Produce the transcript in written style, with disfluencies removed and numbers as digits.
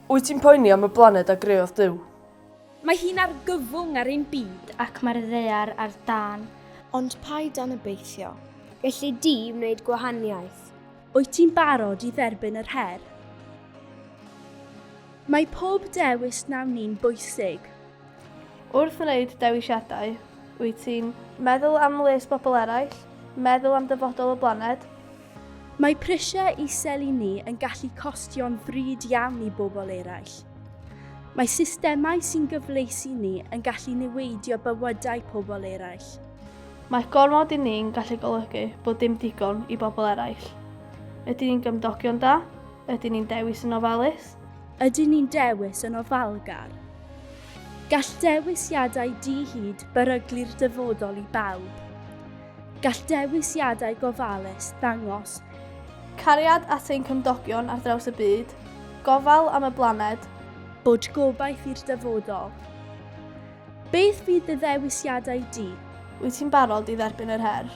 Wyt ti'n poeni am y blaned a greodd Duw? Mae hi'n argyfwng ar ein byd. Ac mae'r ddaear ar dân. Ond paid anobeithio. Gelli di wneud gwahaniaeth. Wyt ti'n barod i dderbyn yr her? Mae pob dewis wnawn ni'n bwysig. Wrth wneud dewisiadau, wyt ti'n. Meddwl am les bobl eraill? Meddwl am dyfodol y blaned? Mae prisiau isel i ni yn gallu costio'n ddrud iawn i bobl eraill. Mae systemau sy'n gyfleus i ni yn gallu niweidio bywydau pobl eraill. Mae gormod i ni'n gallu golygu bod dim digon i bobl eraill. Ydyn ni'n gymdogion da? Ydyn ni'n dewis yn ofalus? Ydyn ni'n dewis yn ofalgar? Gall dewisiadau di-hid beryglu'r dyfodol i bawb. Gall dewisiadau gofalus ddangos. Cariad at ein cymdogion ar draws y byd, gofal am y blaned. Bod gobaith i'r dyfodol. Beth fydd dy ddewisiadau di? Wyt ti'n barod i dderbyn yr her?